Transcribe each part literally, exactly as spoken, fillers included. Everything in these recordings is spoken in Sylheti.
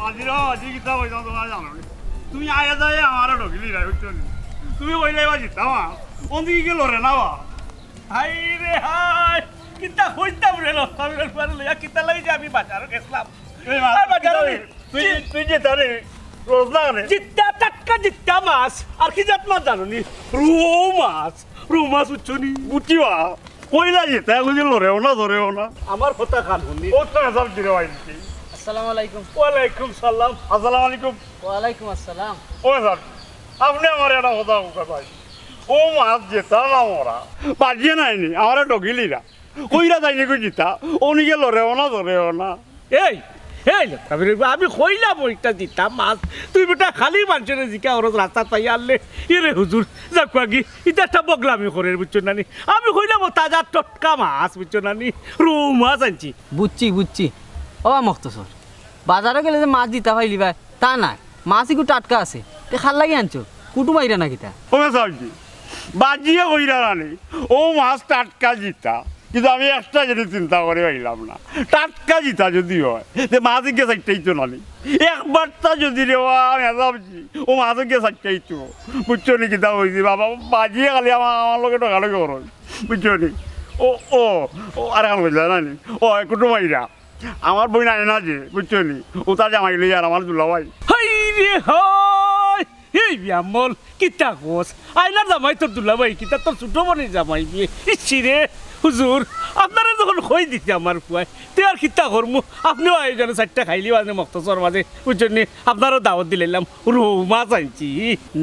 আজি রে, আজি কিতা কইতাম তুমারে জানো নি? তুমি আইয়া যাইয়া আমারে ঠগিলিরায়, বুঝছো নি? তুমি কইলায় বা জিতা মাছ, অন্দিকে গেলো রে না বা। হায় রে হায়, কিতা কইতাম রে, লক্ষ্মীর ফুয়ারে লইয়া কিতা লাগি যে আমি বাজারো গেছলাম। এই মাছ আর বাজারো কিতা নি? তুই, তুই জিতা রে, রোজ না রে। জিতা, টাটকা জিতা মাছ। আর কি জাত মাছ জানো নি? রৌ মাছ, রৌ মাছ, বুঝছো নি? বুঝছি বা, কইলা জিতা, কইছে লড়েও না, ধরেও না। আমার কথা খান হুনি। ও তো এসব দিলে ভাই। আসসালামু আলাইকুম। ওয়ালাইকুম সালাম। আসসালামু আলাইকুম। ওয়ালাইকুম আসসালাম। ও স্যার, আপনে আমারে একটা কথা কইতা ভাই। ও মাছ জিতা না মরা। বাজিয়ে নাইনি, আমারে ঠগিলিরা। কইরা যাইনি কই জিতা, অন্দিকে লড়েও না, ধরেও না। এই, এই লোক, আমি, আমি কইলাম ওইটা জিতা মাছ। তুই বেটা খালি মানষরে জিকা করস রাস্তাত পাইয়া আনলে। এরে হুজুর, যাউক্কা গি, ইতা একটা বগলামি করের, বুঝছো না নি? আমি কইলাম ও তাজা টাটকা মাছ, বুঝছো না নি? রৌ মাছ আনছি। বুঝছি, বুঝছি। ও মখতসর, বাজারো গেলে যে মাছ জিতা পাইলিবায়, তা নায়। মাছ ইগু টাটকা আছে। তে কার লাগি আনছো? কুটুম আইরা না কিতা? ও মেসাবজি, বাজিয়ে কইরা নানি, ও মাছ টাটকা জিতা। কিন্তু আমি একটা জিনিস চিন্তা করি পাইলাম না। টাটকা জিতা যদি অয়, তে মাছ ইগে চাইরটা অইতো নানি। একবারটা যদি রে বা মেসাবজি, ও মাছ ইগে চাইরটা অইতো। বুঝছো নি কিতা কইছি? বাবা, বাজিয়ে খালি আমার, আমার লগে ঠগাঠগি করইন। বুঝছো নি? ও, ও, ও, আর কাম কইলা নানি। ও, কুটুম আইরা। আমার বইন আয় না যে, বুঝছো নি? ও তার জামাই লইয়া আর আমার দুলাভাই। হায় রে হায়! এই বিয়ামল, কিতা কস? আয়নার জামাই তোর দুলাভাই, কিতা তোর ছোট বইনর জামাই বিয়ে? ইস রে, হুজুর, আপনারে যখন কই দিছে আমার ফুয়ায়, তে আর কিতা করমু? আপনেও আয়োজনে চাইরটা খাইলি বাজে মখতসর মাঝে, বুঝছইন নি? আপনারেও দাওয়াত দিলাইলাম, রৌ মাছ আনছি।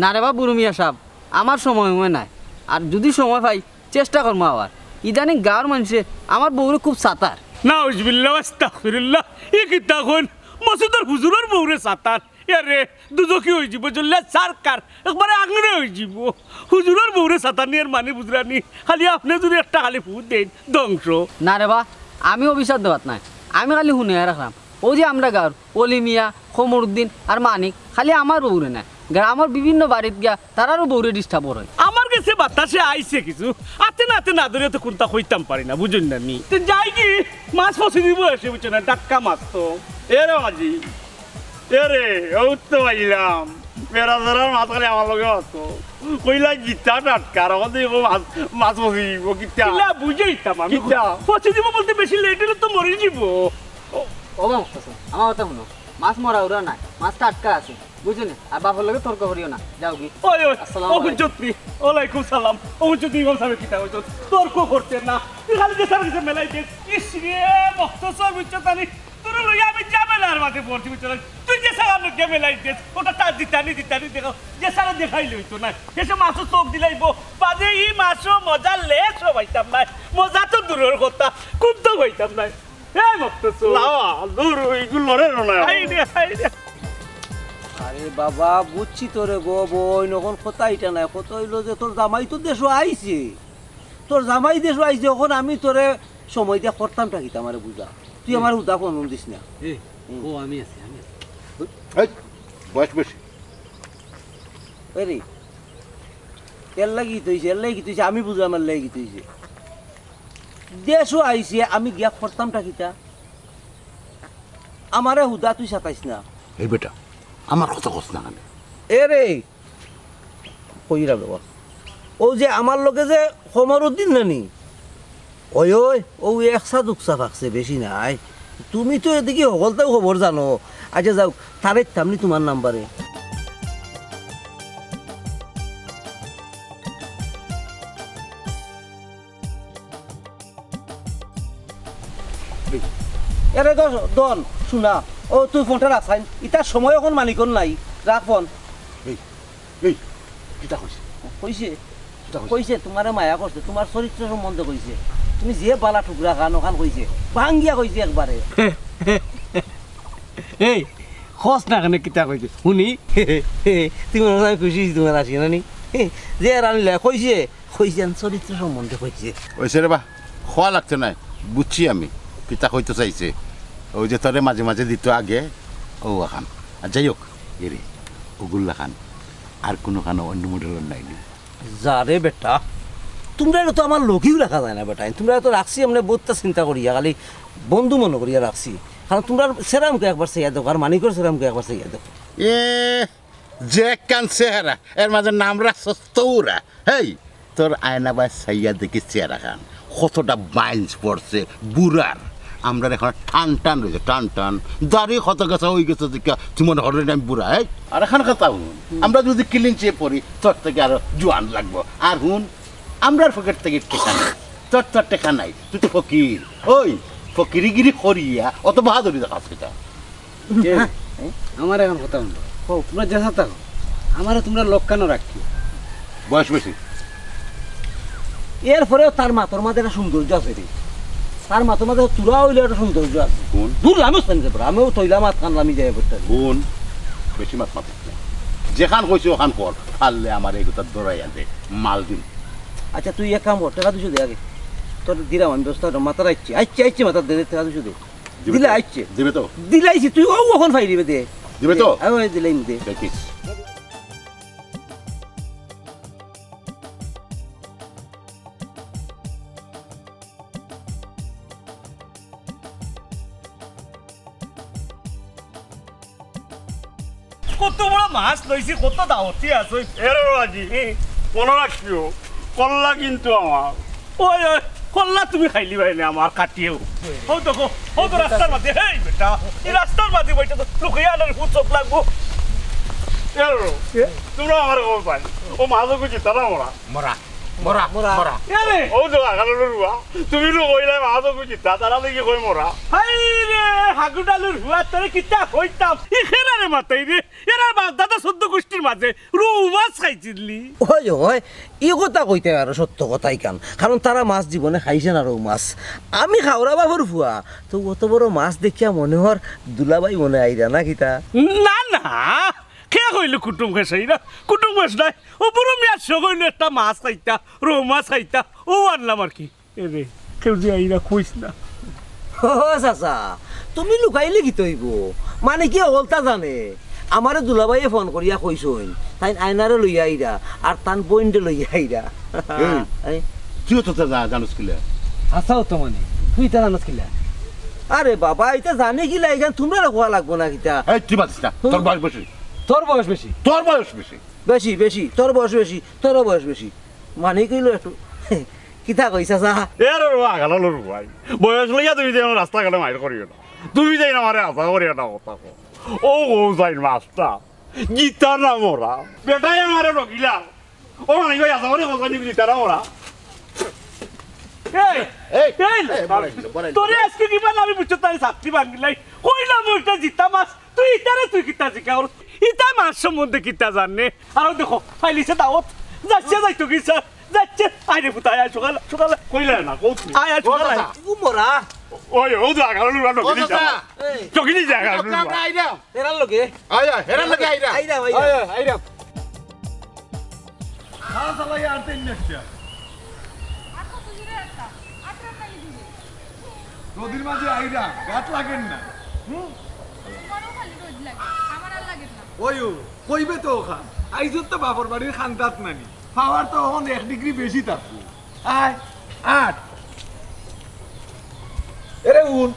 না রে বা বুরু মিয়া সাব, আমার সময় অয় নায়। আর যুদি সময় পাই, চেষ্টা করমু আবার। ইদানিং গাঁওর মানষে আমার বউরে খুব সাতার। নাউজুবিল্লাহ, আস্তাগফিরুল্লাহ। ই কিতা কইন? মসজিদর হুজুরর বউরে সাতার? এরে, দুজখি অইযিবো, জ্বলিয়া ছারখার, একবারে আঙ্গুরে অইযিবো। হুজুরর বউরে সাতানির মানি বুঝরা নি? খালি আপনে যুদি একটা খালি ফু দেইন, ধ্বংস। না রে বা, আমি অভিশাপ দেওয়াত নায়, আমি খালি হুনিয়া রাখলাম। অউ যে আমরার গাঁওর অলি মিয়া, কমরুদ্দিন আর মানিক খালি আমার বউরে নায়, গ্রামর বিভিন্ন বাড়িত গিয়া তারারও বউরে disturb করইন। আমার গেছে বাতাসে আইছে কিছু, আতে না আতে না ধরিয়া তো কুনতা কইতাম পারি না, বুঝইন না নি? তে যাই কি, মাছ ফসি দিবো এসে, বুঝছো না, টাটকা মাছ তো। এরে বাজি, এরে, অউ তো আইলাম। বেড়া ধরার মাছ খালি আমার লগে মাছ তো। কইলা জিতা টাটকা, আর অখন দেখি মাছ, মাছ ফসি দিবো, কিতা? কিলা বুঝাইতাম আমি? কিতা? ফসি দিবো বলতে বেশি late অইলে তো মরি যিবো। ও, ও বা মখতসর, আমার কথা হুনো। মাছ মরা উরা নায়, মাছ টাটকা আছে, বুঝছো নি? আর বাপর লগে তর্ক করিও না, যাও গি। ওই, ওই, আসসালামু আলাইকুম। অখন যুদি, ওয়ালাইকুম সালাম। অখন যুদি ইমাম সাবে কিতা কইতো, তর্ক করতে না। তুই খালি যে সারে গেছে মেলাই দে। ইস রে, মখতসর, বুঝছো তা নি? তোরে লইয়া আমি ঝামেলার মাঝে পড়ছি, বুঝছো না? তুই যে সারে লগে মেলাই দে, ওটা তার দিতানি, দিতানি দেখাও। যে সারে দেখাইলে অইতো না। শেষে মাছও চোখ দিলাইবো। বাদে ই মাছও মজা লেশও পাইতাম না। মজা তো দূরর কথা, খুব তো পাইতাম না। এই মখতসর। লাওয়া, দূর, ইগু লড়ে না। হায় রে, হায় রে। আরে বাবা, বুঝছি তো রে গো বইন, অখন কথা ইটা নায়, কথা অইলো যে তোর জামাই তো দেশো আইছে, তোর জামাই দেশো আইছে, অখন আমি তোরে সময় দিয়া করতামটা কিতা আমারে বুঝা, তুই আমারে হুদা ফোন দিস না। এই, হুম। ও, আমি আছি, আমি আছি। এই, বয়স বেশি। এরে, এর লাগি তো অইছে, এর লাগি তো অইছে, আমি বুঝলাম এর লাগি তো অইছে। দেশো আইছে, আমি গিয়া করতামটা কিতা? আমারে হুদা তুই সাতাইস না। এই বেটা, আমার কথা কস না কেনে? এরে, কইরা বাবা। অউ যে আমার লগে যে কমরুদ্দিন নানি, ওই, ওই, অউ একসা দুকসা ফাকছে, বেশি নায়। তুমি তো এদিকে হকলতাউ খবর জানো। আচ্ছা যাউক, তারে তামনি তুমার নাম্বারে। এরে দশ, দন, শুনা। ও, তুই ফোনটা রাখ, সাইন। ইতার সময় অখন মানিকর নাই। রাখ ফোন। এই, এই, কিতা কইছে? কইছে? কিতা কইছে? কইছে, তুমারে মায়া করছে, তুমার চরিত্র সম্বন্ধে কইছে। তুমি যে বালা টুকরা খান, অখান কইছে। ভাঙ্গিয়া কইছে একবারে। এই, কস না কেনে কিতা কইছে? হুনি। তুমার আমি খুশি অইছি, তুমার আজকে নানি। যে রানিলা কইছে, কইছে, আন চরিত্র সম্বন্ধে কইছে। অইছে রে বা, কওয়া লাগতো নায়, বুঝছি আমি, কিতা কইতো চাইছে। অউ যে তোরে মাঝে মাঝে দিতো আগে, অউ অখান। আর যাই হউক, এরে, অগুর লাখান, আর কুনুখানো অন্য মডেলর নাই নি? যা রে বেটা, তুমরারে তো আমার লগেউ রাখা যায় না বেটা, তুমরারে তো রাখছি এমনে বউততা চিন্তা করিয়া, খালি বন্ধু মনো করিয়া রাখছি। কারণ তুমরার চেহারার মুখে একবার চাইয়া দেখো, আর মানিকর চেহারার মুখে একবার চাইয়া দেখো। এ, যে একখান চেহারা, এর মাঝে নাম রাখছস তৌরা। হেই, তোর আয়না বায় চাইয়া দেখি চেহারাখান, কতটা বাইঞ্জ পড়ছে বুড়ার। আমরার অখন টান টান রইছে, টান টান। দাড়ি কত গাছা অইগেছে দেখিয়া তুই মনে কররে আমি বুড়া, এই? আর অখন কথা হুন, আমরা যদি clean shave করি, তোর থাকি আরো জোয়ান লাগবো। আর হুন, আমরার পকেট থাকি টেকা নাই, তোর তো টেকা নাই, তুই তো ফকির। ওই, ফকিরিগিরি করিয়া অত বাহাদুরি দেখাস কিতা? কে? আমার অখন কথা হুনো। কও, তুমরা যেতা থাকো, আমারে তুমরা লক্ষ্য রাখিও। বয়স বেশি। এরপরেও তার মাতর মাঝে একটা সৌন্দর্য আছে রে। তার মাতর মাঝে তুরা অইলে একটা সৌন্দর্য আছে। কোন? দূর, আমিও শুনতে পারি, আমিও তৈলা মাত খান লামি যাই করতে। কোন? বেশি মাত মাতিস না। যেখান কইছি ওখান কর, পারলে আমার এই কথা ধরাই আনতে মাল দিন। আচ্ছা, তুই এক কাম কর, টেকা দুইশো দে আগে। তোর দিলাম আমি ব্যবস্থা, মাথাত আইছে, আইছে, আইছে, মাথাত দে, টেকা দুইশো দে। দিবে দিলে তো? আইছে। দিবে তো? দিলে আইছে, তুই ও অখন পাইলিবে দে। দিবে তো? দে, আরে দিলে দে। দেখিস। কত বড় মাছ লইছি, কত দাওয়াতি আছে। এরে বাবাজি, মনো রাখিও, কল্লা কিন্তু আমার। ওই, ওই, কল্লা তুমি খাইলিবায় নে আমার কাটিও। ও দেখো, ও তো রাস্তার মাঝে, হেই বেটা, এই রাস্তার মাঝে বইটা তো লুকাইয়া আনার ফুট চোখ লাগবো। এরে, এ? তোমরা আমার খবর পাই, ও মাছ ওকে জিতা না মরা। মরা, মরা, মরা। মরা। এরে। ও তো আগালো রুয়া, তুমি লো কইলা মাছ ওকে জিতা, তারা দেখি কই মরা। হাই রে, হাগুডালুর হুয়া, তোরে কিতা কইতাম? ই খেলা রে মাতাই রে। এরার বাপ দাদা চৌদ্দ গুষ্টির মাঝে রৌ মাছ খাইছিলি। ওই, ওই, ই কথা কইতে পারো, সত্য কথাই কান। কারণ তারা মাছ জীবনে খাইছে না, রৌ মাছ। আমি খাওরা বাবুর ফুয়া, তো অত বড় মাছ দেখিয়া মনে হর দুলাভাই মনে আইরা না কিতা? না, না, কে কইলো কুটুম খাইছে এরা? কুটুম খাইছে নাই। ও বুড়ো মিয়ার শখ অইলো একটা মাছ খাইতা, রৌ মাছ খাইতা, ও আনলাম আর কি। এরে, কেউ যে আইরা কইস না। ও চাচা, তুমি লুকাইলে কিতা অইবো? মানে কি অকলতা জানে? আমারে দুলাভাইয়ে ফোন করিয়া কইছইন, তাইন আয়নারে লইয়া আইরা, আর তান বইনরে লইয়া আইরা। এই, এই? তুইও তো তা জা-, জানোস কিলা? হাছাউ তো মানে, তুই তা জানোস কিলা? আরে বাবা, ইতা জানে কিলা, ইখান তুমরারে কওয়া লাগবো না কিতা? এই, তুই মাতিস না, তোর বয়স বেশি। তোর বয়স বেশি। তোর বয়স বেশি। বেশি, বেশি, তোর বয়স বেশি, তোরও বয়স বেশি। মানে কইলো একটু কিতা কইছা চা? এ রে বাবা, আগালো রে ভাই। বয়স লইয়া তুমি যেন রাস্তাঘাটে মাইর করিও না। তুমি যেন আমারে আশা করিও না কথা কও। ও, ও যাই মাছটা। জিতা না মরা। বেটায় আমারে রকিলা। ও মানে কই আশা করি কথা নিবি জিতা না মরা। এই, এই, এই, এই, বড় হইলো, বড় হইলো। তোরে আজকে কিবা আমি বুঝছো তাই ছাত্রী ভাঙিলাই। কইলাম ওইটা জিতা মাছ। তুই ইতারে তুই কিতা জিকা করস? ইতা মাছ সম্বন্ধে কিতা জানে? আর দেখো, ফাইলিছে দাওত। যাচ্ছে যাইতো কি স্যার? যাচ্ছে। আইরে পুতা, আয় সকালে, সকালে। কইলে না, কও তুমি। আয়, আয় ও সকালে। দাদা। ও মরা। ওই, ও তো আগালো লুড়া ও নকিনি দাদা। যা। এই। নকিনি যা আগালো লুড়া। আমরা আইরাম। এরার লগে। আয়, আয়, হেরার লগে আইরাম। আইরাম, আইরাম। আয়, আয়, আইরাম। খা চালাই আর তিন একটা। আর কত জোরে একটা? আটরাম না এই দূরে। নদীর মাঝে আইরা, গাত লাগের না। হুম? তোমারও খালি রোদ লাগে, আমার আর লাগে না। ওই ও, কইবে তো ওখান। আইজত তো বাপর বাড়ির খান্দাত নানি। পাওয়ার তো অখন এক ডিগ্রি বেশি থাকবো। আয়, আট। এরে উন,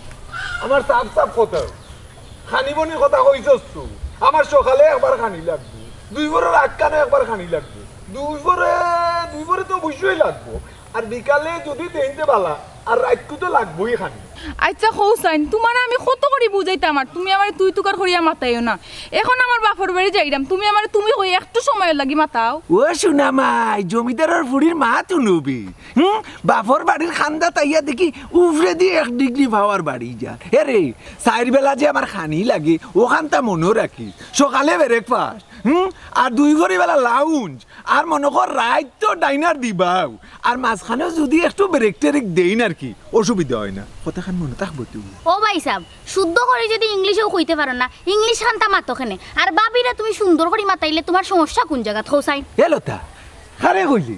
আমার সাফ সাফ কথা। খানি বনির কথা কইছস তো। আমার সকালে একবার খানি লাগবো। দুই বরর আগখানো একবার খানি লাগবো। দুই বরে, দুই বরে তো অবশ্যই লাগবো। আর বিকালে যদি দেইন তে বালা, আর রাইতকু তো লাগবোই খানি। আচ্ছা, কও চাইন, তুমারে আমি কত করি বুঝাইতাম, আর তুমি আমারে তুই তুকার করিয়া মাতাইও না। এখন আমার বাপর বাড়ি যাইরাম, তুমি আমারে তুমি কই একটু সময়র লাগি মাতাও। ও সোনা মাই, জমিদারর ফুড়ির মাত হুনবি। হুম, বাপর বাড়ির খান্দাত আইয়া দেখি উপরেদি এক ডিগ্রি পাওয়ার বাড়ি যার। এরে, চাইর বেলা যে আমার খানি লাগে, অখানতা মনো রাখিস। সকালে breakfast, হুম, আর দুই বরি বেলা lunch, আর মনো কর রাইত তো dinner দিবাউ, আর মাঝখানেও যদি একটু break টেরেক দেইন আর কি, অসুবিধা অয় না। কথাখান মনো থাকবো তো? ও ভাইসাব, শুদ্ধ করি যদি English-ও কইতে পারো না, English খান্তা মাতো কেনে? আর ভাবিরে তুমি সুন্দর করি মাতাইলে তুমার সমস্যা কুন জাগাত, কও চাইন? এ লতা, কারে কইলি?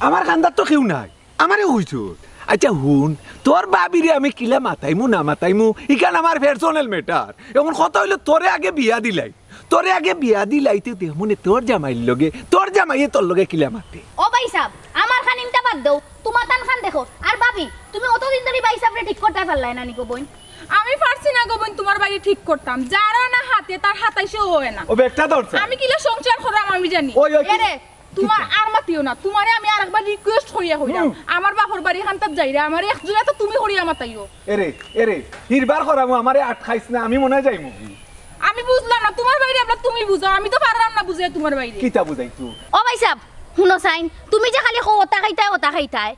আমার খান্দাত তো কেউ নাই। আমারে কইছস? আচ্ছা হুন, তোর ভাবিরে আমি কিলা মাতাইমু না মাতাইমু, ইখান আমার personal matter। এখন কথা অইলো, তোরে আগে বিয়া দিলাই, তোরে আগে বিয়া দিলাইতে দেখমুনে তোর জামাইর লগে, তোর জামাইয়ে তোর লগে কিলা মাতে। ও ভাইসাব, আমার খানিমতা বাদ দেও, তুমার তান খান দেখো। আর ভাবি, তুমি অতদিন ধরি ভাইসাবরে ঠিক করতায় পারলায় না নি গো বইন? আমি পারছি না না গো বইন, তুমার বাড়ি ঠিক করতাম, যারও না হাতে তার হাতাইশেও অয় না। ও বেটা ধরছে। আমি কিলা সংসার করাম আমি জানি। ওই, ওই, এরে, তুমার আর মাতিও না, তুমারে আমি আরেকবার request করিয়া কইরাম, হুম। আমার বাপর বাড়ি খান্তাত যাইরা, আমার এক জুড়া তো তুমি করিয়া মাতাইও। এরে, এরে, হিরবার করামু, আমারে আটকাইছ না, আমি মনে যাইমু। আমি বুঝলাম না, তুমার বাড়ি আমরা তুমি বুঝাও, আমি তো পারলাম না বুঝাই তুমার বাড়ি। কিতা বুঝাইতো? ও ভাই সাহেব, হুনো চাইন, তুমি যে খালি কও ওতা খাইতায়, ওতা খাইতায়,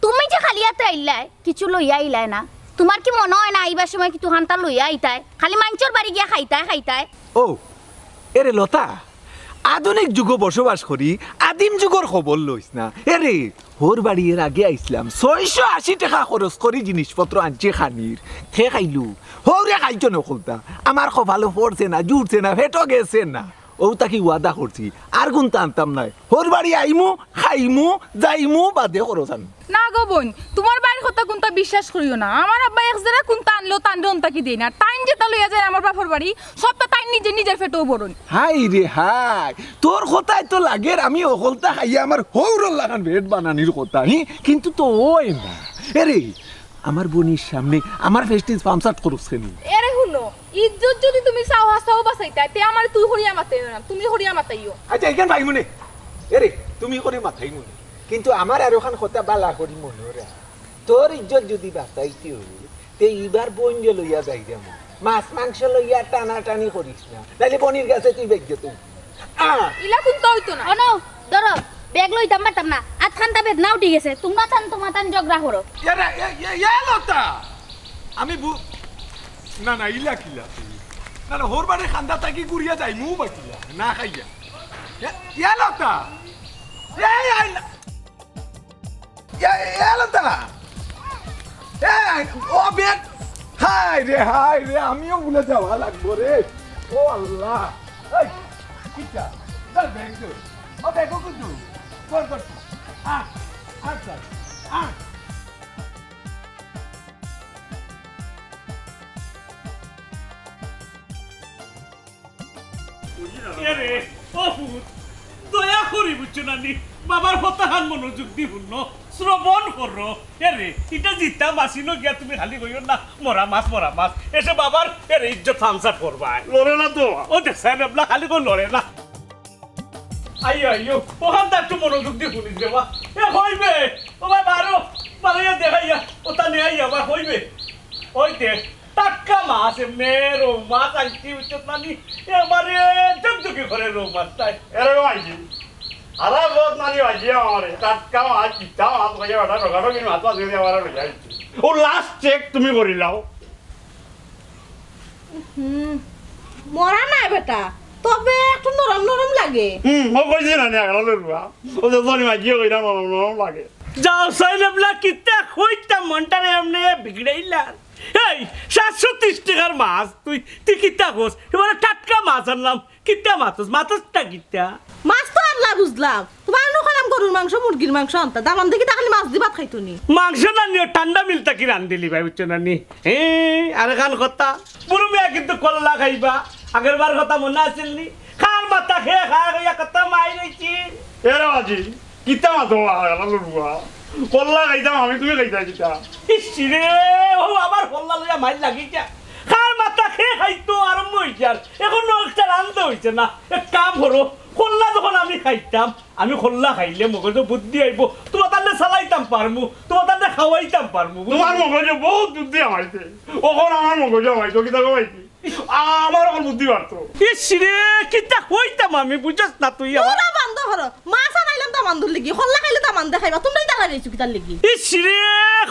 তুমি যে খালি আতে আইলায়, কিছু লইয়া আইলায় না। তুমার কি মনো অয় না, আইবার সময় কিছু খান্তা লইয়া আইতায়? খালি মাইনষর বাড়ি গিয়া খাইতায়, খাইতায়। ও, এরে লতা, আধুনিক যুগো বসবাস করি, আদিম যুগর খবর লইছ না। এরে, হউর বাড়ি এর আগে আইছলাম, ছয়শো আশি টেকা খরচ করি জিনিসপত্র আনছি খানির। হে খাইলু, হউরে খাইছো না হকলতা। আমার কপালো পড়ছে না, জুটছে না, পেটো গেছে না। অউ থাকি ওয়াদা করছি, আর কুন্তা আনতাম নায়। হউর বাড়ি আইমু, খাইমু, যাইমু, বাদে খরচ আনমু। না গো বইন, তুমার বাড়ির কথা কুন্তা বিশ্বাস করিও না। আমার আব্বা এক জেরা কুন্তা আনলেও তানরে অন্তাকি দেই না। তাইন যেতা লইয়া যায় আমার বাপর বাড়ি, সবতা তাইন নিজে নিজর পেটো ভরইন। হায় রে হায়, তোর কথায় তো লাগের আমি হকলতা খাইয়া আমার হউরর লাখান পেট বানানির কথা, হি? কিন্তু তো অয় না। এরে, আমার বইনর সামনে আমার prestige পামচাট করছ কেনে? এরে হুনো, ইজ্জত যুদি তুমি চাও হাছাউ বাচাইতায়, তে আমারে তুই করিয়া মাতাইও না, তুমি করিয়া মাতাইও। আচ্ছা, ইখান পাইমু নে। এরে, তুমি করি মাতাইমু নে। কিন্তু আমার আরোখান কথা ভালা করি মনো রাখ। তোর ইজ্জত যুদি বাচাইতে অয়, তে ইবার বইনরে লইয়া যাইরাম। মাছ মাংস লইয়া টানাটানি করিস না, নাইলে বইনর গেছে তুই বেইজ্জত অইবি। আ। ইলা কুন্তা অইতো না। অনো, ধরো, ব্যাগ লইতাম পারতাম না, আতখান্তা বেদনা উঠি গেছে, তুমরা তান তুমা তান ঝগড়া করো। এরে, এ, এ, এ লতা, আমি বু-, না, না, ইলা কিলা? না, না, হউর বাড়ির খান্দা থাকি ঘুরিয়া যাইমু বা কিলা? না খাইয়া। এ, এ লতা, এ, এ, এ, এ লতা, এ, ও বেট, হায় রে, হায় রে, আমিও ভুলে যাওয়া লাগবো রে। ও আল্লাহ, এই, কিতা? চল, ব্যাগ দে। ও ব্যাগ কোন দূর? কর, কর। আ, আ, চল, আ। এরে, ও পুত, দয়া করি বুঝছো না নি? বাবার কথাখান মনোযোগ দি হুনো, শ্রবণ করো। এরে, ইটা জিতা মাসি ন গিয়া তুমি খালি কইও না, "মরা মাছ, মরা মাছ।" এসে বাবার, এরে, ইজ্জত ফামসাট করবায়। লড়ে না তো। ও দেখছেন, এবলা খালি কই লড়ে না। আইও, আইও, অখান তো একটু মনোযোগ দি হুনিস রে বা। এ, কইবে, ও ভাই, বারো, বারো, ইয়া দেখাইয়া, ওটা নিয়ে আইয়া, বা, কইবে। ওই দেখ, টাটকা মাছ, এমনে রউ মাছ আনছি, বুঝছত না নি? এবারে ঝকঝকি করে রউ মাছ তাই। এরকম আনছি। আরা বহুত মানি আনছি আমারে। টাটকা মাছ, কিতা মাছ, কইয়া বেটা, ঢোকাঢোকি মাছ, মাছ ধরে আমারে লইয়া আইছি। ও last check তুমি করিলাও। হুম, মরা নায় বেটা, তবে একটু নরম নরম লাগে। হুম, ও কইছি না নি, আগলা লড়ুয়া। ও যে জনি মাগিয়ে কইরা নরম নরম লাগে। যাও, সাইন এবলা কিতা কইতা মনটারে এমনে বিগড়াইলা। এই, সাতশো তিরিশ টেকার মাছ, তুই, তুই কিতা কস? এবারে টাটকা মাছ আনলাম, কিতা মাতস? মাতসটা কিতা? মাছ তো আনলা বুঝলাম, তোমার নু খাইলাম গরুর মাংস, মুরগির মাংস আনতা, দামান দেখি তা খালি মাছ দি ভাত খাইতো নি। মাংস না নিও, ঠান্ডা মিল থাকি রান্ধিলি ভাই, বুঝছো না নি? হে, আরেকখান কথা, বুরু মিয়া কিন্তু কল্লা খাইবা, আগের বার কথা মনে আছিল নি? খার মাথা খেয়ে খায় কইয়া কত মাই রইছি। এরে বাজি, কিতা মাতো আলা লড়ুয়া? কল্লা খাইতাম আমি, তুমি খাইতা কিতা? ইস রে, ও আবার কল্লা লইয়া মাইর লাগিছে। খার মাথা খেয়ে খাইতো আরম্ভ হইছে আর এখনো একটা রান্ধা হইছে না। এক কাম করো, কল্লা যখন আমি খাইতাম, আমি কল্লা খাইলে মগজে বুদ্ধি আইবো, তোমার তাহলে চালাইতাম পারমু, তোমার তাহলে খাওয়াইতাম পারমু, বুঝলে? তোমার মগজে বহুত বুদ্ধি আমাইছে, অখন আমার মগজে আমাইতো, কিতা কমাইছি? আমার অখন বুদ্ধি বাড়তো। ইস রে, কিতা কইতাম আমি, বুঝছ না তুই আমার? তোরা বন্ধ করো, মাছ আনাইলাম দামান্দর লাগি, কল্লা খাইলে দামান্দে খাইবা, তোমরাই তালা রইছো কিতার লাগি? ইস রে,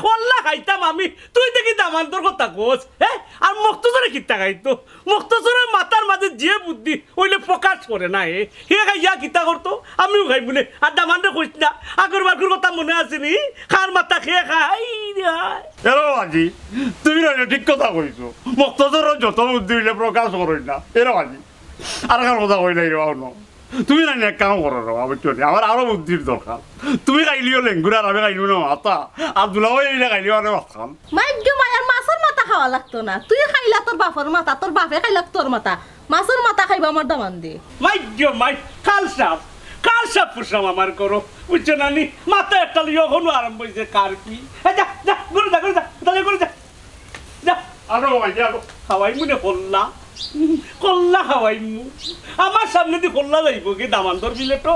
কল্লা খাইতাম আমি, তুই দেখি দামান্দর কথা কস, হ্যাঁ? আর মক্তসরে কিতা খাইতো? মক্তসরের মাথার মাঝে যে বুদ্ধি, অইলে প্রকাশ করে না, এ। হে খাইয়া কিতা করতো? আমিও খাইমু নে। আর দামান্দরে কইস না, আগর বারকুর কথা মনে আছে নি? খার মাথা খেয়ে খাই রে হায়। এরে বাজি, তুমি না ঠিক কথা কইছো। মক্তসরর যত বুদ্ধি অইলে প্রকাশ করই না। এরে বাজি, আর কার কথা কই নাই রে বাবা, ন। তুমি না এক কাম করো রে বাবা, বুঝছো নি? আমার আরো বুদ্ধির দরকার। তুমি খাইলিও লেঙ্গুর আর আমি খাইলিও না মাথা। আর দুলাভাই এইটা খাইলিও আরে মাথা। মাইগ্য মায়ার মাছর মাথা খাওয়া লাগতো না। তুই খাইলা তোর বাপর মাথা, তোর বাপে খাইলা তোর মাথা। মাছর মাথা খাইবা আমার দামান্দে। মাইগ্য মাই, কাল সাপ, কাল সাপ পুষলাম আমার করো। বুঝছো না নি? মাথা একটা লিও অখনো আরম্ভ হইছে কার কি। এই যা, যা, ঘুরে যা, ঘুরে যা, তাহলে ঘুরে যা। যা। আনো, বাবা, আনো। খাওয়াইমু নে কল্লা, কল্লা খাওয়াইমু। আমার সামনেদি কল্লা যাইবো গি দামান্দর প্লেটো,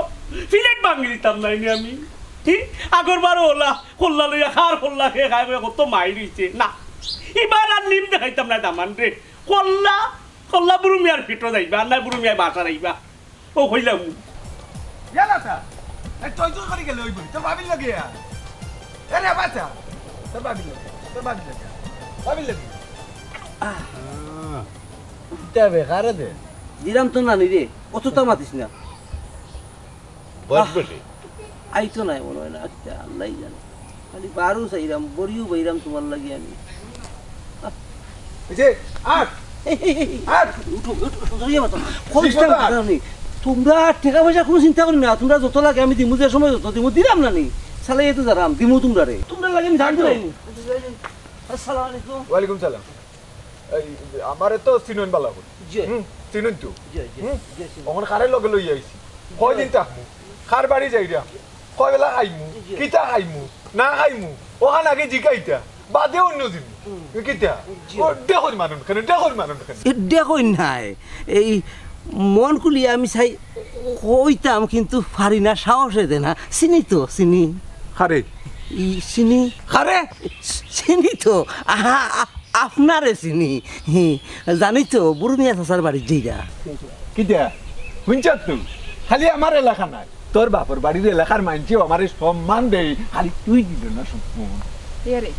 প্লেট ভাঙ্গি দিতাম নায় নি আমি। কি? আগর বারও অলা কল্লা লইয়া কার কল্লা খেয়ে খায় বলে কত মাইর অইছে। না, ইবার আর নিম দেখাইতাম নায় দামান্দরে। কল্লা, কল্লা বুরু মিয়ার প্লেটো যাইবা, আর নায় বুরু মিয়ায় বাসার আইবা। ও কইলাম। ইয়ালা তা, এই টই টই করি গেলে অইবো নি, তোর ভাবির লগে আয়। এ রে বাচ্চা, তোর ভাবির লগে, তোর ভাবির লগে, ভাবির লগে। আহ। ইতা বেকারে দে। দিলাম তো নানি রে, অততা মাতিস না। বয়স আহ। বেশি। আইতো নায় মনে অয় না, আচ্ছা, আল্লাহই জানে। খালি বারো চাইরাম, বড়িও বাইরাম তোমার লাগি আমি। এই যে, আট। এই, এই, এই, এই, আট। উঠো, উঠো, উঠো, সরিয়ে বাঁচো। কইতাম পারো নি। তোমরা টেকা পয়সা কুনু চিন্তা করি না, তোমরা যত লাগে আমি দিমু, যে সময় যত দিমু, দিলাম না নি। সালাই তো যারাম, দিমু তোমরা রে। তোমরা লাগে আমি জানতে পারিনি। আসসালামু আলাইকুম। ওয়ালাইকুম সালাম। এই, আমারে তো চিনইন বালা করি। জি। হুম, চিনইন তো? জি, জি, হুম? জি, চিনি। অখন কারে লগে লইয়া আইছি? কয়দিন থাকমু? কার বাড়ি যাইরা? কয় বেলা খাইমু? জি। কিতা খাইমু? না খাইমু? অখান আগে জিকাইতা। বাদে অইন্য জিনিস। হুম। কিতা? জি। ও, দেখইন মানুষ কেনে, দেখইন মানুষ কেনে। এ, দেখইন নায়। এই মন খুলিয়া আমি চাই কইতাম, কিন্তু পারি না, সাহসে দে না। চিনি তো, চিনি। কারে? ই, চিনি। কারে? চিনি তো। আহা, আ-, আপনারে চিনি। হি, জানি তো, বুরু মিয়া চাচার বাড়িত যাইরা। কিতা? হুনছত তো? খালি আমার এলাকা নায়। তোর বাপর বাড়ির এলাকার মাইনষেও আমারে সম্মান দেয়, খালি তুই দিলে না সম্মান। এ রে,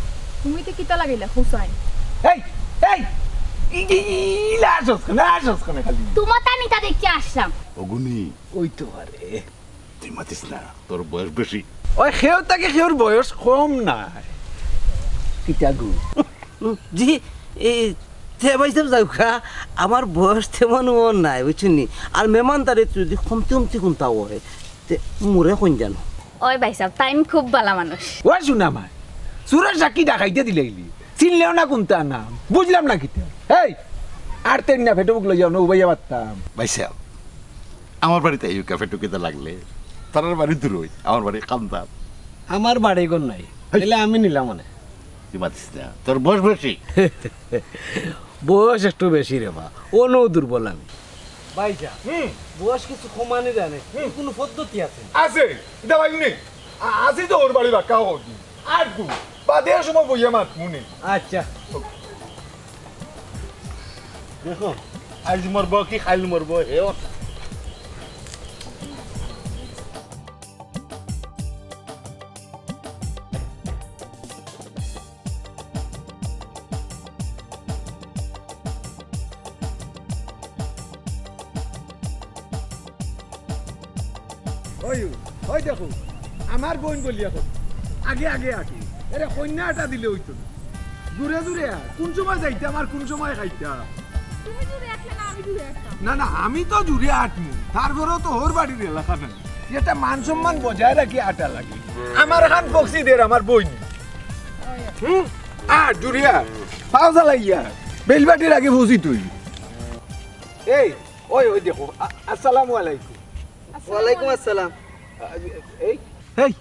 তুমি তো কিতা লাগাইলা, হুসাইন? এই, এই, ই, ই, ই, ইলা আসস কেনে, আসস কেনে খালি? তোমার তা নিতা দেখি আসলাম। অগুনি। ওই তো আরে। তুই মাতিস না, তোর বয়স বেশি। ওই কেউ থাকি কেউর বয়স কম নায়। কিতা গো? উম, জি, এ, তে ভাইসাব যাউক্কা, আমার বয়স তেমন ও নাই, বুঝছইন নি? আর মেহমানদারিত যদি কমতি কমতি কুন্তা অয়, তে মোরে কইন জানো। ওই ভাইসাব, তাইন খুব বালা মানুষ। ওই শুনা মাই, চুরের সাক্ষী ডাকাইতে দিলাইলি, চিনলেও না কুন্তা নাম, বুঝলাম না কিতা। এই, আর তেন না ফেটো বুক লইয়া অনো উবাইয়া মাততাম। ভাইসাব, আমার বাড়িত আইউক্কা ফেটো কিতা লাগলে, তারার বাড়ি দূরই, আমার বাড়ি কান্দাত। আমার বাড়ি ঘর নাই, হেই। তাইলে আমি নিলাম অনে। তুই মাতিস না, তোর বয়স বেশি। বয়স একটু বেশি রে বা, অনও দুর্বল আমি। ভাইসাব, হুম। বয়স কিছু কমানি যায় নি, হুম। কুনু পদ্ধতি আছে নি? আছে, ইতা ভাই নি। আ-, আছে তো অর বাড়ি বাক্কা অর দিন। আর গু, বাদে সময় বইয়া মাতমু নে। আচ্ছা। দেখো, আইজ মরবো কি কাইল মরবো, হে অর। ওই, ওই দেখো, আমার বইন বলিয়া কই, আগে আগে আটি। এরে কইন্যা আটা দিলে অইতো না। জুরে জুরে আট, কুন সময় যাইতাম আর কুন সময় খাইতাম? তুমি জুরে আটলে না, আমি জুরে আটতাম। না, না, আমি তো জুরে আটমু, তারপরেও তো অর বাড়ির এলাকা নায়। ইটা মান সম্মান বজায় রাখি আটা লাগে। আমার খান বকছি দের আমার বইন। হুম? আট, জুরে আট, পাও জ্বালাইয়া, বেলবাটির আগে পৌঁছি তুই। এই, ওই, ওই দেখো, আ-, আসসালামু আলাইকুম। ওয়ালাইকুম আসসালাম। এই, এই,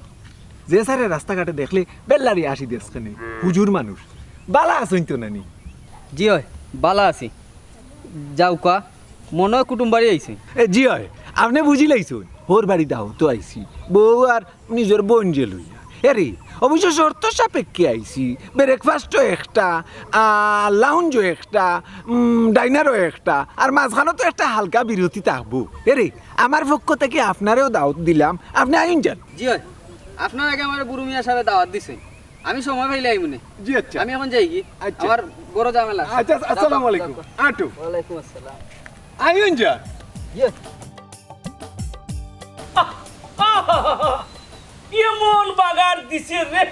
যে স্যারে রাস্তাঘাটে দেখলে বেল্লারি আসি দেশ খানে, হুজুর মানুষ। বালা আছইন তো নানি? জি অয়, বালা আছি। যাউক্কা, মনো অয় কুটুম বাড়ি আইছি। এ, জি অয়, আপনে বুঝিলাইছইন, অর বাড়ি দাওতো আইছি। বউ আর নিজর বইন যে লইয়া। এরে, অবশ্য শর্ত সাপেক্ষে আইছি। ব্রেকফাস্টও একটা, আ, লাউঞ্জও একটা, উম, ডাইনারও একটা, আর মাঝখানো তো একটা হালকা বিরতি থাকবো। এরে, আমার পক্ষ থাকি আপনারেও দাওত দিলাম, আপনে আইন যান। জি অয়, আপনার আগে আমারে বুরু মিয়া সাবে দাওত দিছে, আমি সময় পাইলে আইমু নে। জি আচ্ছা। আমি অখন যাইগি, আচ্ছা। আমার বড় ঝামেলা আছে। আচ্ছা, যাও, আসসালামু যাও, আলাইকুম। যাও। আটো। ওয়ালাইকুম আসসালাম। আইন যান। জি অয়। এমন বাগার দিছে রে,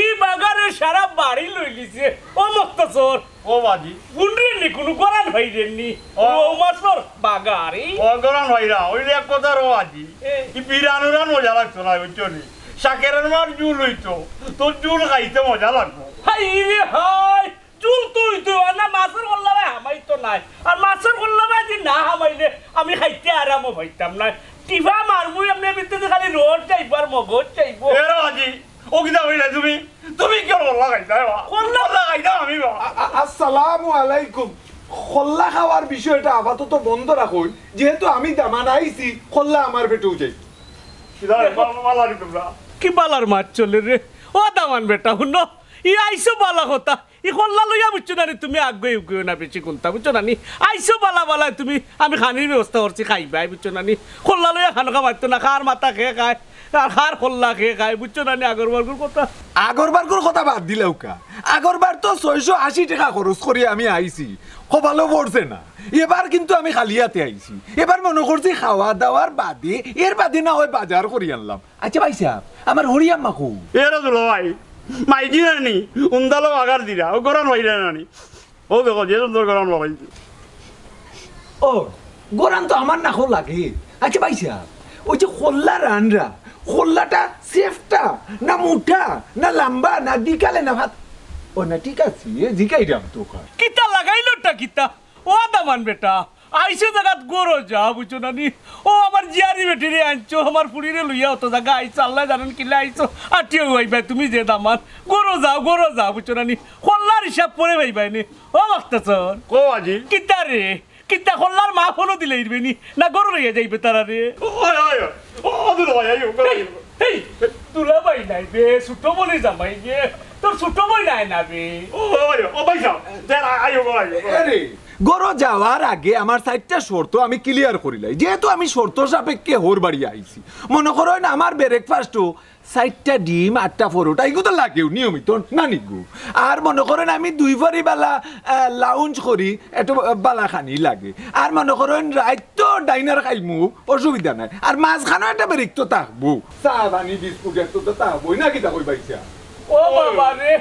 ই বাগারে সারা বাড়ি লইলিছে। ও মক্তসর, ও বাজি। হুনরে নি কুনু গরান ভাইরে নি। ও। ও মাছর বাগারি। ও গরান ভাইরা, অইলে এক কথা রে বাজি। এ। ই বিরানুরান মজা লাগতো না, বুঝছো নি? শাকেরের মার জুল অইতো, তোর জুল খাইতে মজা লাগবো। হায় রে হায়, জুল তো অইতো, আর না মাছর কল্লা ভাই হামাইতো নায়। আর মাছর কল্লা ভাই যদি না হামাইলে আমি খাইতে আরামও পাইতাম নায়। টিফা মারমু এমনে ভিতরে খালি রড যাইবো আর মগজ যাইবো। এ রে বাজি, ও কিতা কইলা তুমি? তুমি কিওর কল্লা খাইতায় বা? কল্লা খাইতাম আমি বা। আ-, আ-, আসসালামু আলাইকুম। কল্লা খাওয়ার বিষয়টা আপাতত বন্ধ রাখইন, যেহেতু আমি দামান আইছি, কল্লা আমার পেটেউ যাইবো। কিতা রে, বা-, বা-, বালা নি তুমরা? কি বালার মাত চলে রে? ও দামান বেটা, হুনো, ই আইছো বালা কথা, ই কল্লা লইয়া বুঝছো না নি, তুমি আগুয়াইও না বেশি কুন্তা, বুঝছো না নি? আইছো বালা বালা তুমি, আমি খানির ব্যবস্থা করছি, খাইবায়, বুঝছো না নি? কল্লা লইয়া খানো খাবাইতো না, কার মাথা কে খায়, আর কার কল্লা কে খায়, বুঝছো না নি? আগর বারগুর কথা। আগর বারগুর কথা বাদ দিলাউক্কা। আগর বার তো ছয়শো আশি টেকা খরচ করি আমি আইছি, কপালো পড়ছে না। এবার কিন্তু আমি খালি আতে আইছি। এবার মনো করছি খাওয়া দাওয়ার বাদে, এর বাদে না হয় বাজার করি আনলাম। আচ্ছা ভাইসাব, আমার হরিয়াম্মা কই? এরা দুলাভাই, মাইজি নানি, উন্দালো আগার দিরা, ও গরান বাইরা নানি। ও দেখো, যে সুন্দর গরান বাড়াইছে। ও, গরান তো আমার নাকো লাগে। আচ্ছা ভাইসাব, ওই যে কল্লা রানরা, কল্লাটা সেফটা, না মুটা, না লাম্বা, না দিকালে, না ভাত? ও না, ঠিক আছে, এ জিকাইরাম তো খা। কিতা লাগাইলোটা কিতা? ও দামান বেটা, আইছো জাগাত গরো যা, বুঝছো না নি? ও আমার জিয়ারি বেটিরে আনছো, আমার ফুড়িরে লইয়া অত জাগা আইছো, আল্লায় জানইন কিলা আইছো। আটিও আইবায় তুমি যে দামান, গরো যাও, গরো যাও, বুঝছো না নি? কল্লার হিসাব পরে পাইবায় নি। ও বাক্তাচর। কও আজি। কিতা রে? কিতা কল্লার মা ফোনও দিলে ইরবে নি? না গরো লইয়া যাইবে তারা রে? ওই, ওই, ওই। ও, ও, দুলাভাই, আইও, আইও। এই, এই, দুলাভাই নাই বে, ছোট বইনর জামাই বে। তোর ছোট বইন নাই না বে। ও, ও, ও, ও ভাইসাব, যারা আইও, আইও, আইও। আরে, গরো যাওয়ার আগে আমার চাইরটা শর্ত আমি ক্লিয়ার করিলাই। যেহেতু আমি শর্ত সাপেক্ষে হউর বাড়ি আইছি, মনো করইন আমার ব্রেকফাস্টও চাইরটা ডিম, আটটা পরোটা, ইগু তো লাগেউ নিয়মিত, না নি গো? আর মনো করইন আমি দুই ভরি বালা, আহ, লাঞ্চ করি, একটু বালা খানি লাগে। আর মনো করইন রাইত তো ডিনার খাইমু, অসুবিধা নাই। আর মাঝখানো একটা ব্রেক তো থাকবো। চা, পানি, বিস্কুট একটু তো থাকবোই, না কিতা কইবায় ইচ্ছা? ও বাবা রে,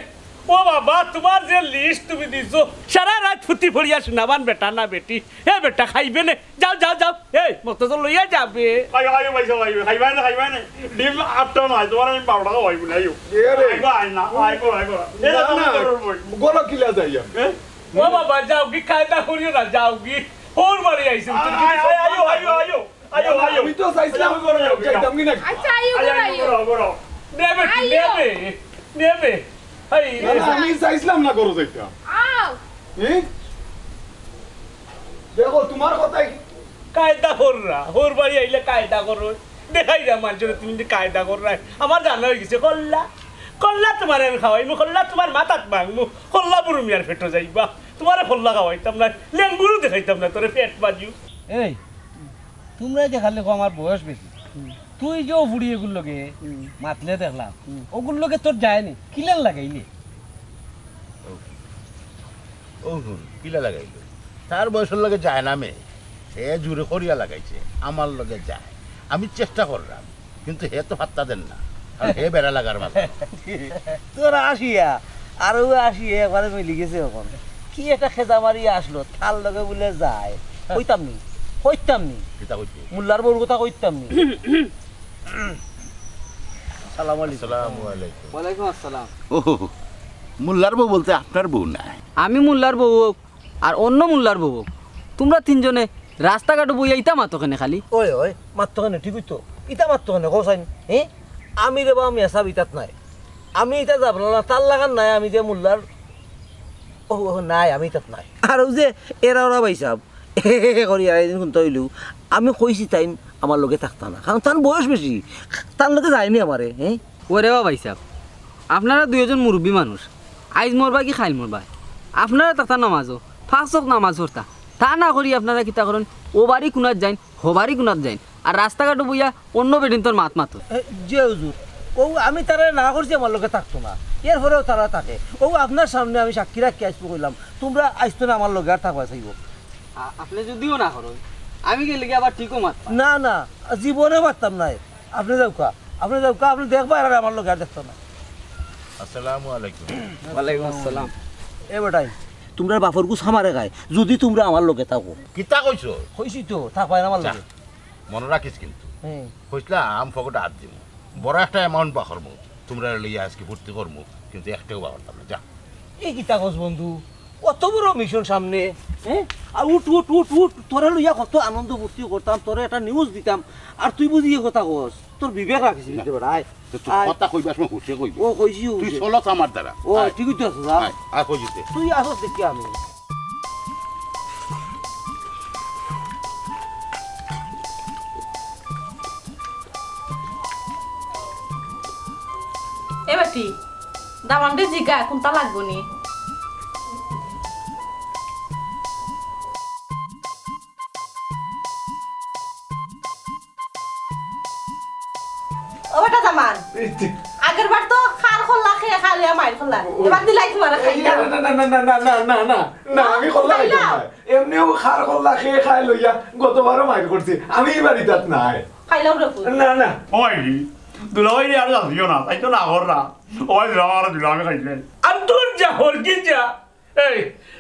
ও বাবা, তুমার যে লিস্ট তুমি দিছো, সারা রাইত ফুটি ফড়িয়া শুনাবান বেটা না বেটি। এ বেটা খাইবে নে, যাও, যাও, যাও। এই, মক্তসর লইয়া যাবে। আইও, আইও, ভাইসাব, আইও। খাইবায় না, খাইবায় না। ডিম আটটা নায়, তুমার আমি বারোটা খাওয়াইমু নে, আইও। এ রে। আইবা, আই না, আইবো, আইবো। এ না, না, না। গরো কিলা যাইয়াম? এ? ও বাবা, যাওগি, কায়দা করিও না, যাওগি। হউর বাড়ি আইছি, আ-, আ-, আইও, আইও, আইও। আইও, আইও। আমি তো চাইছিলাম, আইও, আইও, আইও। যাইতাম কি না? আচ্ছা, আইও, আইও, আইও। আইও, আইও, আইও। নেবে কি, আইও। নেবে, নেবে। এই না, না, রে। আমি চাইছিলাম না গরো যাইতাম। আও। এ? দেখো, তুমার কথাই। কায়দা কররা, হউর বাড়ি আইলে কায়দা করো। দেখাই যা মানষরে তুমি যে কায়দা কররা। আমার জানা অইগেছে, কল্লা। কল্লা তুমারে আমি খাওয়াইমু, কল্লা তুমার মাথাত ভাঙমু, কল্লা বুরু মিয়ার পেটো যাইবা। তুমারে কল্লা খাওয়াইতাম না, লেঙ্গুরও দেখাইতাম না, তোরে পেট বাজু। এই, তুমরা যে খালি কও আমার বয়স বেশি। হুম। তুই যে ও ফুড়ি এগুর লগে হুম। মাতলে দেখলাম, হুম। ওগুর লগে তোর যায় নি, কিলান লাগাইলে? ও হুন, কিলা লাগাইলো? তার বয়সর লগে যায় না মে। হে জুরে করিয়া লাগাইছে, আমার লগে যায়। আমি চেষ্টা করলাম, কিন্তু হে তো পাত্তা দের না। আর হে বেড়া লাগার মাথা। তোর আসিয়া, আর ও আসিয়া একবারে মিলি গেছে অখন। কি একটা খেদা মারি আসলো, তার লগে বুলে যায়। কইতাম নি, কইতাম নি। কিতা কইতে? মোল্লার বউর কথা কইতাম নি। সালাম আলাইকুম। আসসালামু আলাইকুম। ওয়ালাইকুম আসসালাম। ও, মোল্লার বউ বলতে আপনার বউ নায়? আমি মোল্লার বউ অউক, আর অন্য মোল্লার বউ অউক, তুমরা তিনজনে রাস্তাঘাটো বইয়া ইতা মাতো কেনে খালি? ওই, ওই, মাতো কেনে, ঠিকই তো। ইতা মাতো কেনে, কও চাইন? হে? আমি রে বা, আমি এসাব ইতাত নাই। আমি ইতা যাবো না, তার লাগান নাই, আমি যে মোল্লার, ও, ও, নাই, আমি ইতাত নাই। আর ও যে এরা ওরা ভাইসাব, করি আর এদিন হুনতে অইলো, আমি কইছি তাইন আমার লগে থাকতা না, কারণ তান বয়স বেশি, তান লগে যায়নি আমারে, হে? ওরে বা ভাইসাব, আপনারা দুইজন মুরব্বি মানুষ, আইজ মরবা কি কাইল মরবা, আপনারা থাকতা নামাজো, পাঁচ ওয়াক্ত নামাজ পড়তা, তা না করি আপনারা কিতা করইন, ও বাড়ি কুনাত যাইন, হ বাড়ি কুনাত যাইন, আর রাস্তাঘাটো বইয়া অন্য বেটিন্তর মাত মাতো। এ, জি হুজুর, ও আমি তারারে না করছি আমার লগে থাকতো না, এরপরেও তারা থাকে। ও আপনার সামনে আমি সাক্ষী রাখি আইসবো কইলাম, তুমরা আইসতো না আমার লগে আর থাকবা চাইবো। আ-, আপনে যুদিও না করইন, আমি গেলে কি আবার ঠিকও মাতবা? না, না, জীবনে মাততাম নায়। আপনে যাউক্কা, আপনে যাউক্কা, আপনে দেখবা এরারে আমার লগে আর দেখতো না। আসসালামু আলাইকুম। ওয়ালাইকুম আসসালাম। এ বেটাইন, তুমরার বাপর গুছ আমারে খায়, যুদি তুমরা আমার লগে থাকো। কিতা কইছো? কইছি তো, থাকবায় না আমার লগে। মনো রাখিস কিন্তু। হুম। কইছলাম পকেটো আত দিমু। বড় একটা amount বার করমু। তুমরারে লইয়া আইজকে ফুর্তি করমু, কিন্তু একটাও বার করতাম না। যা। ই কিতা কস বন্ধু? কত বড় মিশন সামনে, হ্যাঁ? আর উঠ, উঠ, উঠ, উঠ, তোরে লইয়া কত আনন্দ ফুর্তি করতাম, তোরে একটা নিউজ দিতাম, আর তুই বুঝি ই কথা কস? তোর বিবেক রাখিস না। তুই আয়। কথা কইবার সময় হুশে কইবি। ও, কইছি তুই হুশে। চলত আমার দ্বারা। ও, আয়। ঠিকই তো আছে, যা। আয়, আয়, কইছি তে। তুই আছস দেখি আমি। এ বেটি, দামান্দরে জিগা, কুনতা লাগবো নি? ও বেটা দামান, এই যে আগের বার তো খার কল্লা খেয়ে খাইলিয়া মাইর করলা, ও, এবার দিলাই তোমারে এই, খাইলাম। না, না, না, না, আমি কল্লা খাইতাম না। এমনেও খার কল্লা খেয়ে খাই লইয়া গতবারও মাইর করছি, আমি ইবার ইতাত নাই। খাইলাম রে পুত। না, না। ওই, দুলাভাই রে আর লাভিও না, তাই তো না কর না। ওই দুলাভাই আর দুলাভাই খাইলে। আর তোর যা, হরকি যা। এই,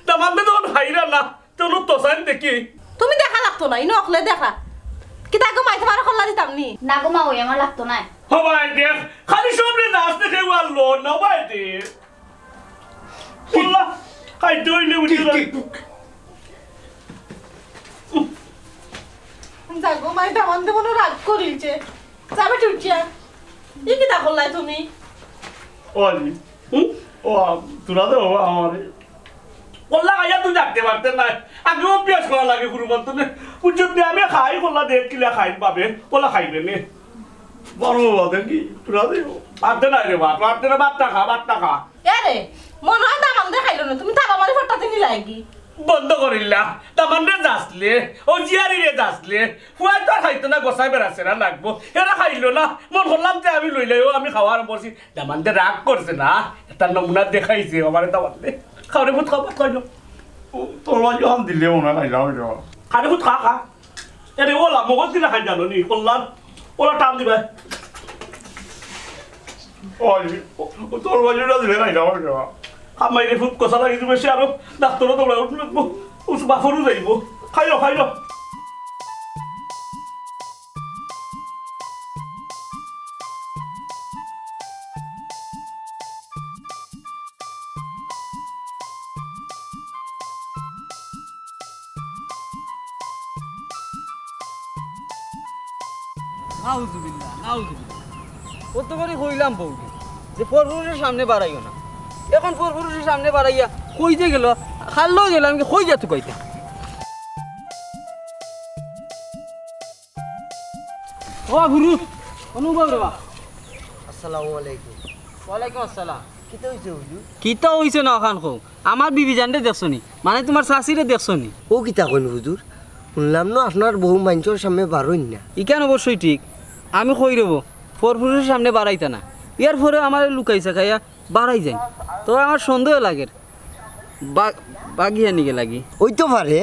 দামান্দে তখন খাইরা না, তো লোক তো চাইন দেখি। তুমি দেখা লাগতো না, ইনো অকলে দেখা। কিতা গো মাই, তোমারে কল্লা দিতাম নি? না গো মা, ওই আমার লাগতো না। ও ভাই দেখ, খালি সবরে নাচ দেখে ওয়ার লো, না ভাই দে। কল্লা, খাইতে হইলে উঠে কি, না। কি, যা গো মাই, দামান্দে মনে রাগ করিলছে। যাবে টুটিয়া। ই কিতা করলাই তুমি? ও আলি, হুম? ও, তোরা তো বাবা আমারে। কল্লা খাইয়া তুই থাকতে পারতে না। আগে অভ্যাস করা লাগে গুরু বলতো না। বুঝছো নি, আমি খাই কল্লা দেখ কিলা খাই পাবে, কল্লা খাইবে নে। বড় বাবা দেখি, তোরা দে। পারতে না রে বাপ, পারতে না, ভাতটা খা, ভাতটা খা। এ রে, মনে হয় দামান্দে খাইলো না, তুমি তালা মারি ফট্টাতে নিলাইগি। বন্ধ করিল্লা, দামান্দরে যাসলে, ও জিয়ারিরে যাসলে, ফুয়ায় তো আর খাইতো না, গোসাই বেড়াছে না লাগবো, এরা খাইলো না, মন করলাম যে আমি লইলাই, ও আমি খাওয়া আরম্ভ করছি, দামান্দে রাগ করছে না, একটা নমুনা দেখাইছে, আমারে দামান্দে, খাওরে ফুত খাওয়া খাইলো। ও, তোর বাজি হাম দিলে মনে হয় খাইলাম এটা। খাওরে ফুত খা, খা। এরে ওলা, মগজ দিলে খাই জানো নি, কল্লার। ওলা টান দিবে। ওই, ও, ও তোর বাজিটা দিলে খাই যাও, খাই যাও। আমার এই ফুট কষা লাগি দিবে, সে আরো ডাক্তারও দৌড়া উঠলো, উস বাফরও যাইবো। খাইলো, খাইলো। নাউজুবিল্লাহ, নাউজুবিল্লাহ। কত করি কইলাম বউরে যে পরপুরুষের সামনে বাড়াইও না। এখন পরপুরুষের সামনে বাড়াইয়া কই যে গেল, খাল্লো গেল, আমি কই যাতে কইতে। ও গুরু, অনুভব রে বা। আসসালামু আলাইকুম। ওয়ালাইকুম আসসালাম। কিতা হইছে হুজুর? কিতা হইছে না ওখান কও? আমার বিবি জানরে দেখছো নি? মানে তোমার চাচিরে দেখছো নি? ও কিতা কইন হুজুর? শুনলাম না আপনার বউ মাইনষর সামনে বারইন না। ইখান অবশ্যই ঠিক। আমি কই রব, পরপুরুষের সামনে বাড়াইতা না। ইয়ার পরে আমার লুকাই চাকাইয়া বাড়াই যায়। তো আমার সন্দেহ লাগের। বা-, বাগিয়া নিগে লাগি। ওই তো পারে,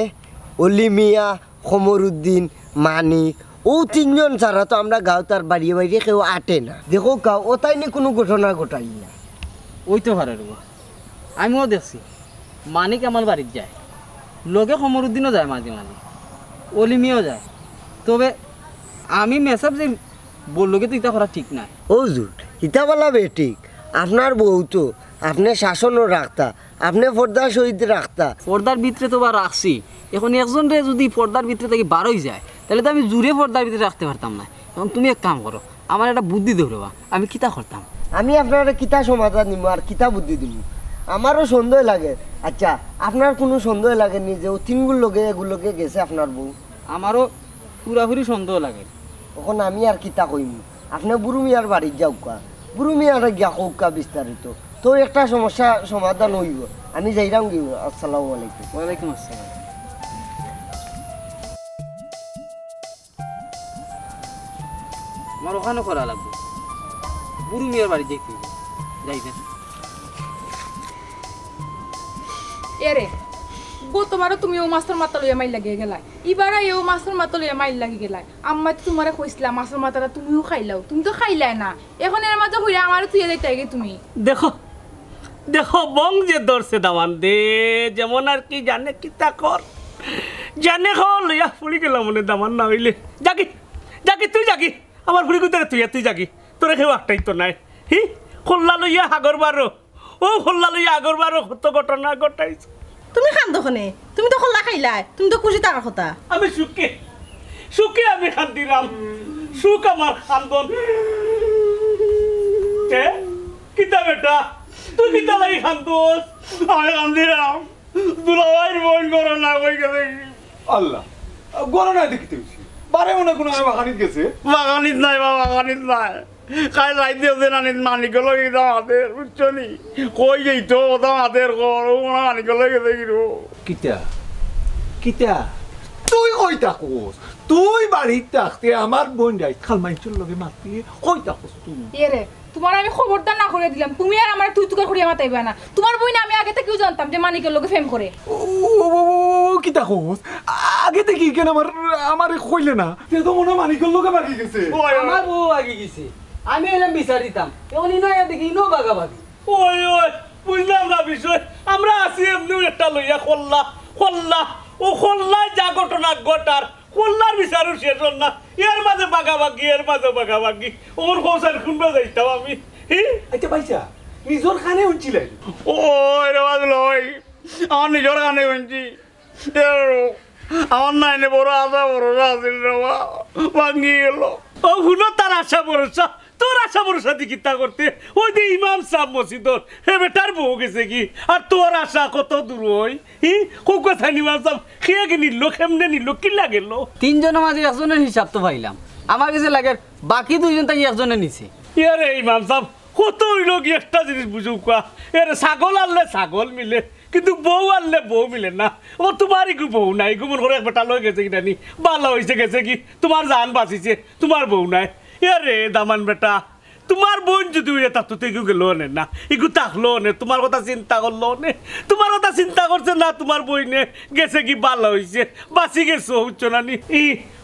অলি মিয়া, কমরুদ্দিন, মানিক, ও তিনজন ছাড়া তো আমরা গাঁওত আর বাড়িয়ে বাড়িয়ে কেউ আটে না। দেখো গাঁও, ও তাই নিয়ে কোনো ঘটনা ঘটাই না। ওই তো পারে রে বা। আমিও দেখছি, মানিক আমার বাড়িত যায়, লগে কমরুদ্দিনও যায় মাঝে মাঝে, অলি মিয়াও যায়। তবে আমি মেসাব যে বললো কি, তো ইতা করা ঠিক নায়। ও হুজুর, ইতা বলা বে ঠিক। আপনার বউ তো, আপনি শাসনও রাখতা, আপনি পর্দার সহিত রাখতা। পর্দার ভিতরে তো বা রাখছি, এখন একজনরে যদি পর্দার ভিতরে থাকি বারই যায়, তাহলে তো আমি জুরে পর্দার ভিতরে রাখতে পারতাম না। এখন তুমি এক কাম করো, আমার একটা বুদ্ধি দেও রে বা, আমি কিতা করতাম? আমি আপনারে কিতা সমাধান দিমু আর কিতা বুদ্ধি দিমু? আমারও সন্দেহ লাগে। আচ্ছা, আপনার কোনো সন্দেহ লাগেনি যে ও তিনগুর লগে এগুর লগে গেছে আপনার বউ? আমারও পুরাপুরি সন্দেহ লাগে। এখন আমি আর কিতা কইমু? আপনি বুরু মিয়ার বাড়িত যাউক্কা, বুরু মিয়ারে গিয়া কউক্কা বিস্তারিত, তো একটা সমস্যা সমাধান অইবো। আমি যাইরাম গি, আসসালামু আলাইকুম। ওয়ালাইকুম আসসালাম। আমার ওখানো করা লাগবো। বুরু মিয়ার বাড়ি যাইতে অইবো। যাই না। এরে, গতবারও তুমি ও মাছর মাথা লইয়া মাইর লাগি গেলায়। ইবারও ও মাছর মাথা লইয়া মাইর লাগি গেলায়। আম্মায় তো তুমারে কইছলা, মাছর মাথাটা তুমিও খাইলাও। তুমি তো খাইলায় না। এখন এর মাঝে কইরা আমারে থুইয়া যাইতায় গি তুমি। দেখো, দেখো, বং যে ধরছে দামান্দে, যেমন আর কি জানে কিতা কর। জানে খবর লইয়া পড়ি গেলাম মনে দামান না অইলে। যাগি, যাগি, তুই যাগি। আমার ফুড়ি গুতারে তুই, তুই যাগি। তোরে কেউ আটকাইতো নায়। হি? কল্লা লইয়া হাগর বারো। ও কল্লা লইয়া আগর বারও কত ঘটনা ঘটাইছে। তুমি কান্দো কেনে? তুমি তো কল্লা খাইলায়, তুমি তো খুশি থাকার কথা। আমি সুখে, সুখে আমি কান্দিরাম। সুখ আমার কান্দন। কে? কিতা বেটা? তুই কিতা লাগি কান্দস? আমি কান্দিরাম। দুলাভাইর বইন ঘরো নাই, কই গেছে? আল্লাহ, ঘরো নাই দেখিতে অইছে। বারে মনে কুনু বাগানিত গেছে। বাগানিত নাই বা, বাগানিত নাই। কাইল রাইত দিও যে নানিত মানিকর লগে গেছে আমাদের, বুঝছো নি? কই যাইতো, কথা আমাদের ঘর, ও মনে হয় মানিকর লগে গেছে কি রো। কিতা? কিতা? তুই কই থাকস? তুই বাড়িত থাকতে আমার বইন রাইত কাল মাইনষর লগে মাতিয়ে কই থাকস তুই? এ রে, তুমার আমি খবরদার না করিয়া দিলাম, তুমি আর আমারে তুই তুকার করিয়া মাতাইবা না। তুমার বইন আমি আগে থাকিউ জানতাম যে মানিকর লগে প্রেম করে। ও, ও, ও, ও, কিতা কস? আগে থাকি কেনে আমার, আমারে কইলে না? তে তো মনে হয় মানিকর লগে ভাগি গেছে। ওই, ওই। আমার বউ ভাগি গেছে। আমি এলাম বিচার দিতাম। এখন ইনো আইয়া দেখি ইনো বাগাবাগি। ওই, ওই, বুঝলাম না বিষয়। আমরা আছি এমনেউ একটা লইয়া কল্লা, কল্লা। ও কল্লায় যা ঘটনা ঘটার, কল্লার বিচারও শেষ অর না। এর মাঝে বাগাবাগি, এর মাঝে বাগাবাগি। ওর কৌশল খুনবা যাইতাম আমি। হি? আচ্ছা ভাইসা, নিজর কানে হুনছিলায়? ও, এরে বাদ লই। আমার নিজর কানে হুনছি। এ, আমার নাইনে বড় আশা ভরসা আছিল রে বা, ভাঙ্গি গেল। ও হুনো, তার আশা ভরসা, তোর আশা ভরসা দি কিতা করতে? ওই যে ইমাম সাব মসজিদর, হে বেটার বউ গেছে কি? আর তোর আশা কত দূর ওই? হি? কউক্কা ছাইন ইমাম সাব, কে আগে নিল, কেমনে নিল, কিলা গেল? তিনজনর মাঝে একজনর হিসাব তো পাইলাম, আমার গেছে লাগের বাকি দুইজন থাকি একজনে নিছে। ইয়ারে ইমাম সাব, কত অইলো কি একটা জিনিস বুঝউক্কা, এরে ছাগল আনলে ছাগল মিলে, কিন্তু বউ আনলে বউ মিলে না। ও তুমার ইগু বউ নাই, ইগু মনে করো এক বেটা লই গেছে কি জানি, বালা অইছে গেছে কি, তুমার জান বাঁচিছে, তুমার বউ নাই। এরে দামান বেটা, তুমার বইন যুদি অইয়া থাকতো তে ইগু গেলো অনে না, ইগু থাকলো অনে, তুমার কথা চিন্তা করলো অনে, তুমার কথা চিন্তা করছে না, তুমার বইনে গেছে কি বালা অইছে, বাঁচি গেছো, বুঝছো না নি? ই,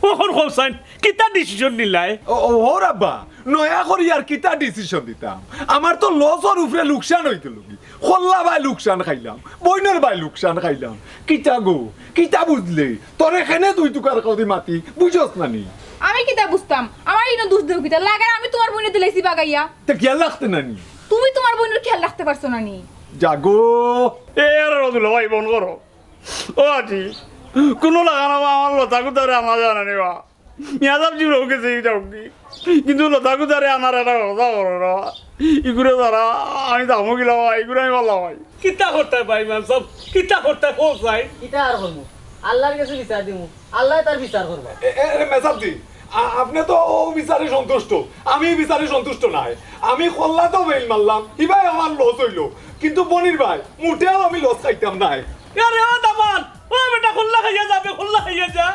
অখন কও ছাইন, কিতা decision নিলায়? ও, ও, ও রাব্বা, নয়া করি আর কিতা decision দিতাম? আমার তো লসর উপরে লুকসান অইতে লাগি। কল্লা বায় লুকসান খাইলাম, বইনর বায় লুকসান খাইলাম। কিতা গো, কিতা বুঝলে? তোরে কেনে তুই তুকার করি মাতি, বুঝস না নি? আমি কিতা বুঝতাম? আমার ইনো দুষ দেও কিতা? লাগের আমি তুমার বইনরে দিলাইছি বাগাইয়া। তে খেয়াল রাখতে না নি? তুমি তুমার বইনর খেয়াল রাখতে পারছো না নি? জাগো। এ, আরে রদুল্লা ভাই, বন্ধ করো। ও আছি, কুনু লাগান আমার লতা কুতারে আনা জানা নেবা। মিয়া সাব জিরো গেছে, এই যাও কি? কিন্তু লতা কুতারে আনার একটা কথা বলো না। ইগুরে তারা আমি দামো গিলা ভাই, ইগুরে আমি ভালা ভাই। কিতা করতায় ভাই ইমাম সাব? কিতা করতায় কও ছাইন? কিতা আর করমু? আল্লার গেছে বিচার দিমু, আল্লায় তার বিচার করবা। এ, এ, এ, মেসাবজি, আ-, আপনে তো অউ বিচারে সন্তুষ্ট, আমি ই বিচারে সন্তুষ্ট নায়। আমি কল্লাত তো বেইল মারলাম, ইবায় আমার লস অইলো, কিন্তু বইনর বায় মুটেও আমি লস খাইতাম নায়। আরে ও দামান, ও বেটা, কল্লা খাইয়া যাবে, কল্লা খাইয়া যা।